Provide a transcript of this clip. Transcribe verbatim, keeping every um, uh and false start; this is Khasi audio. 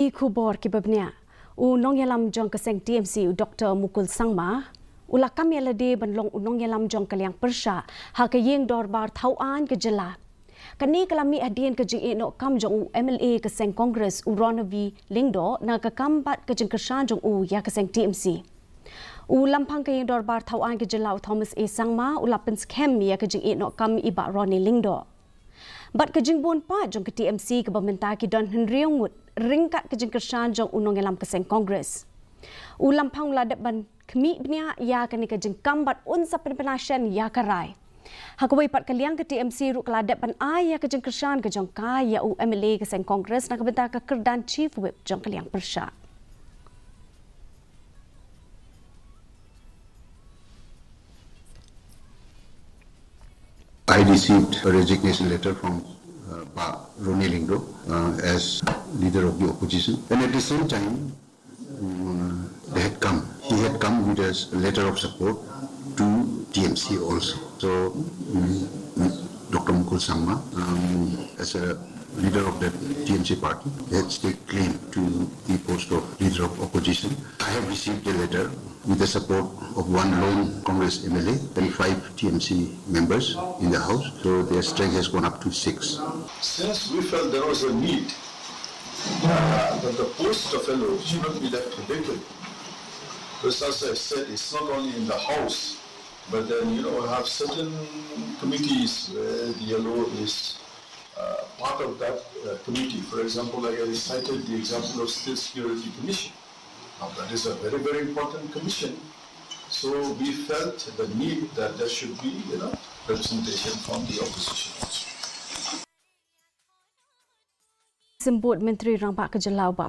Ki khubor kiba bniah. U nongïalam jong ka seng T M C, u Doktor Mukul Sangma, u la kam ïa lade ban long u nongïalam jong ka liang pyrshah ha ka ïing dorbar thaw aiñ ka jylla. Kane ka la mih hadien ka jingïehnoh kam jong u M L A ka seng Congress, u Ronnie Lyngdoh, na ka kam bad ka jingkyrshan jong u ïa ka seng T M C. U Lamphang ka ïing dorbar thaw aiñ ka jylla, u Thomas A Sangma, u la pynskhem ïa ka jingïehnoh kam i Bah Ronnie Lyngdoh. Bad ka jingbun pat jong ka T M C kaba mynta ki don hynriew ngut ryngkat ka jingkyrshan jong u nongïalam ka seng Congress. U Lamphang u la dep ban khmih bniah ïa kane ka jingkam bad un sa pynpynashen ïa ka rai. Ha kawei pat ka liang, ka T M C ruh ka la dep ban ai ïa ka jingkyrshan ka jong ka ïa u M L A ka seng Congress na ka bynta ka kyrdan Chief Whip jong ka liang pyrshah. I received a resignation letter from uh, Bah Ronnie Lyngdoh uh, as leader of the opposition. And at the same time, um, they had come. He had come with a s- letter of support to T M C also. So, um, Doctor Mukul Sangma, um, as a leader of the T M C party, they had staked claim to the post of leader of opposition. I have received a letter with the support of one lone Congress M L A and five T M C members in the House. So their strength has gone up to six. Since we felt there was a need uh, that the post of L O should not be left vacant, because as I said, it's not only in the House, but then, you know, we have certain committees where the L O is uh, part of that uh, committee. For example, like I cited the example of State Security Commission. Now, that is a very, very important commission. So we felt the need that there should be, you know, representation from the opposition also. Symbud Myntri Rangbah ka jylla u Bah